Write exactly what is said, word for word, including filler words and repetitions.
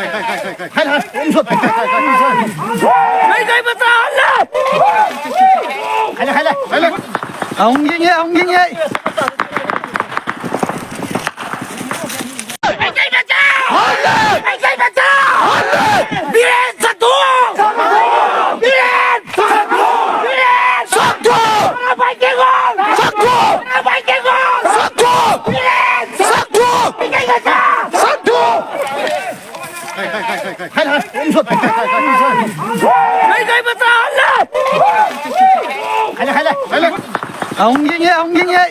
ꯍꯥꯏ, ꯍꯥꯏ, ꯎꯝ, ꯁꯣꯠ꯫ ꯃꯩꯇꯩ ꯃꯆꯥ ꯍꯜꯂꯦ! ꯍꯥꯏꯂꯦ, ꯍꯥꯏꯂꯦ, ꯍꯥꯏꯂꯦ꯫ ꯑꯃꯨꯛ ꯌꯦꯡꯉꯦ, ꯑꯃꯨꯛ ꯌꯦꯡꯉꯦ꯫ ꯃꯩꯇꯩ ꯃꯆꯥ! ꯍꯜꯂꯦ! ꯃꯩꯇꯩ ꯃꯆꯥ! ꯍꯜꯂꯦ! ꯕꯤꯔꯦꯟ ꯁꯛꯊꯨ! ꯕꯤꯔꯦꯟ! ꯁꯛꯊꯨ! ꯕꯤꯔꯦꯟ! ꯁꯛꯊꯨ! ꯁꯅꯥꯃꯍꯤ ꯀꯤꯡꯉꯣꯜ! ꯁꯛꯊꯨ! ꯁꯅꯥꯃꯍꯤ ꯀꯤꯡꯉꯣꯜ! ꯁꯛꯊꯨ! ꯕꯤꯔꯦꯟ! ꯁꯛꯊꯨ! ꯃꯩꯇꯩ ꯃꯆꯥ! ꯁꯛꯊꯨ! ꯃꯩꯇꯩ ꯃꯆꯥ ꯍꯜꯂꯦ! ꯍꯥꯏꯂꯦ, ꯍꯥꯏꯂꯦ, ꯍꯥꯏꯂꯦ꯫ ꯑꯃꯨꯛ ꯌꯦꯡꯉꯦ, ꯑꯃꯨꯛ ꯌꯦꯡꯉꯦ꯫